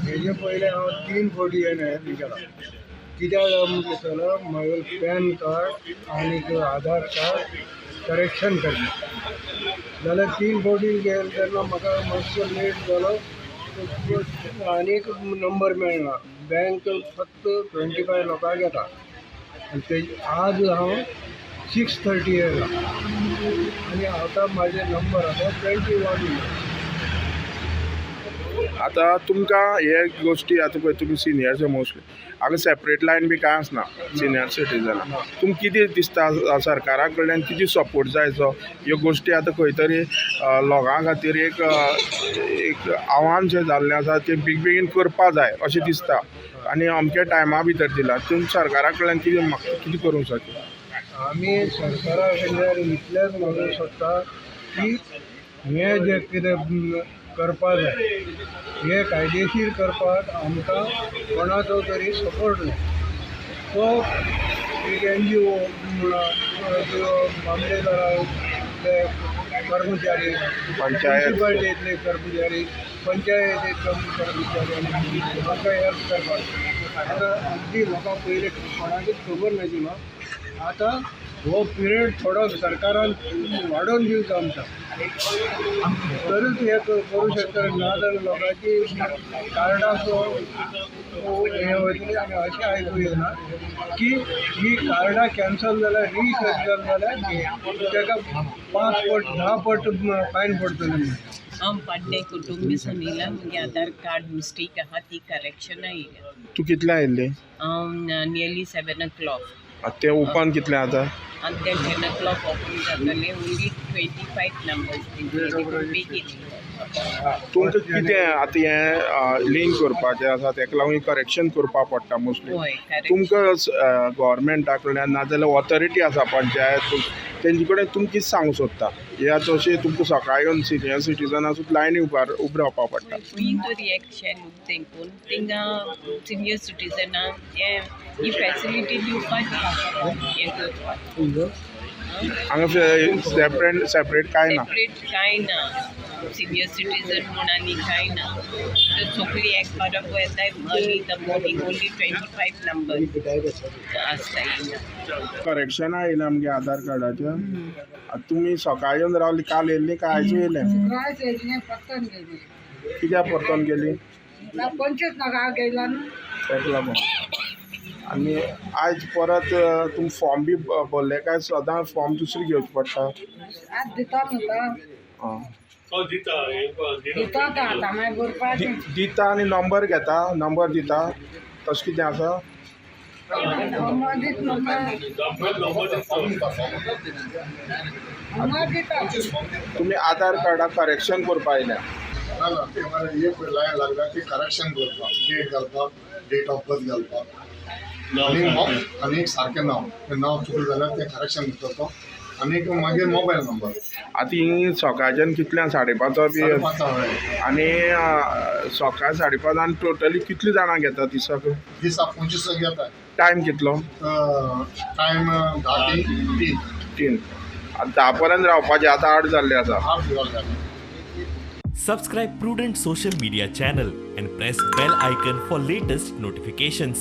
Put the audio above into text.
हेजे पयलें हांव 3 फावटी येवन केला. कित्याक म्हणटलो म्हगेलें पॅन कार्ड आनी आधार कार्ड करेक्शन करचें जाल्यार 3 फावटी गेले तेन्ना म्हाका मातसो लेट जालो आनीक नंबर मेळना. बँक फक्त 25 लोकांक घेता आनी ते आज हांव 6:30 येयला आनी आतां म्हाजे नंबर आसा 21. आतां तुमकां हे गोश्टी आतां पळय तुमी सिनियर्स मोस्टली हांगा सेपरेट लायन बी कांय आसना सिनियर सिटीजनां तुमकां कितें दिसता सरकारा कडल्यान कितें सपोर्ट जाय जो ह्यो गोश्टी आतां खंय तरी लोकां खातीर एक एक आव्हान जें जाल्लें आसा तें बेगीन करपा जाय अशें दिसता आनी अमक्या टायमा भितर दिला तुमी सरकारा कडल्यान कितें कितें करूंक शकता? आमी सरकारा कडल्यान इतलेंच मागूंक सोदता की हें जें कितें करपा जाय हे कायदेशीर करपाक आमकां कोणाचो तरी सपोर्ट जाय. तो एक NGO म्हणा किंवा मामलेदारांतले कर्मचारी, म्युनिसिपालिटींतले कर्मचारी, पंचायतींतले कर्मचारी आमकां हेल्प करपाक. आतां अगदी लोकांक पयलीं कोणाकूच खबर नाशिल्लो. आतां हो पिरियड थोडो सरकारान वाडोवन दिवचो आमकां तरूच हें करूं शकता. ना जाल्यार लोकांची कार्डां हें वयतली आनी अशें आयकूं येना की ही कार्डां कॅन्सल जाल्यार रिकॅन्सल जाल्यार ताका 5 पट 10 पट फायन पडटलें म्हणून. हांव पाड्डें कुटुंबी सुनीला. म्हगे आधार कार्ड मिस्टेक आहा ती करेक्शना येयल्या. तूं कितल्या आयिल्ली? हांव नियरली 7 o'clock. तें ओपन कितलें आतां? आनी तें 10 o'clock open जातलें. ओन्ली 25 नंबर्स बेगीन. तुमकां कितें आतां हें लिंक करपाचें आसा तेका लागून करेक्शन करपाक पडटा मोस्टली. तुमकां गव्हर्मेंटा कडल्यान नाजाल्यार ऑथॉरिटी आसा पंचायत तेंचे कडेन तुमी कितें सांगूंक सोदता? हे आतां अशें तुमकां सकाळीं येवन सिनियर सिटीजनां सुद्दां लायनी उबें रावपाक पडटा. खंय तरी एक शेल तेंकून थिंगा सिनियर सिटीजनांक हें ही फेसिलिटी दिवपाची हें करपाक. हांगा सेपरेट कांय ना? सेपरेट कांय ना. सिनियर सिटीजन म्हूण आनी कांय ना. तर सगळीं एक बरोबर येताय early the morning. Only 25 number आसता हिंगा. करेक्शना येयला आमगे आधार कार्डाचेर. तुमी सकाळीं येवन रावली, काल येयल्ली काय आयजूय येयले? कित्याक परतोन गेली? तेका लागून. आनी आयज परत तुमी फॉर्म बी भरले काय सदां फॉर्म दुसरी घेवचें पडटा? दिता आनी नंबर घेता, नंबर दिता तशें कितें आसा? तुमी आधार कार्डाक करेक्शन करपा आयल्या? ना ना, ते एक लायन लागला ती करेक्शन करपाक, डेट घालपाक, डेट ऑफ बर्थ घालपाक आनी एक सारकें नांव, तें नांव चुकलें जाल्यार तें करेक्शन करता आनी मागीर मोबायल नंबर. आतां ही सकाळच्यान कितल्यांक 5:30 बी? 5:30. आनी सकाळ 5:30 आनी टोटली कितली जाणां घेता दिसाक? दिसाक 25 घेता. टायम कितलो? टायम 10 ते 3. 3. आतां 10 पर्यंत रावपाचें. आतां 8 जाल्ले आसा. 8 जाल्ले. Subscribe Prudent Social Media channel and press bell icon for latest notifications.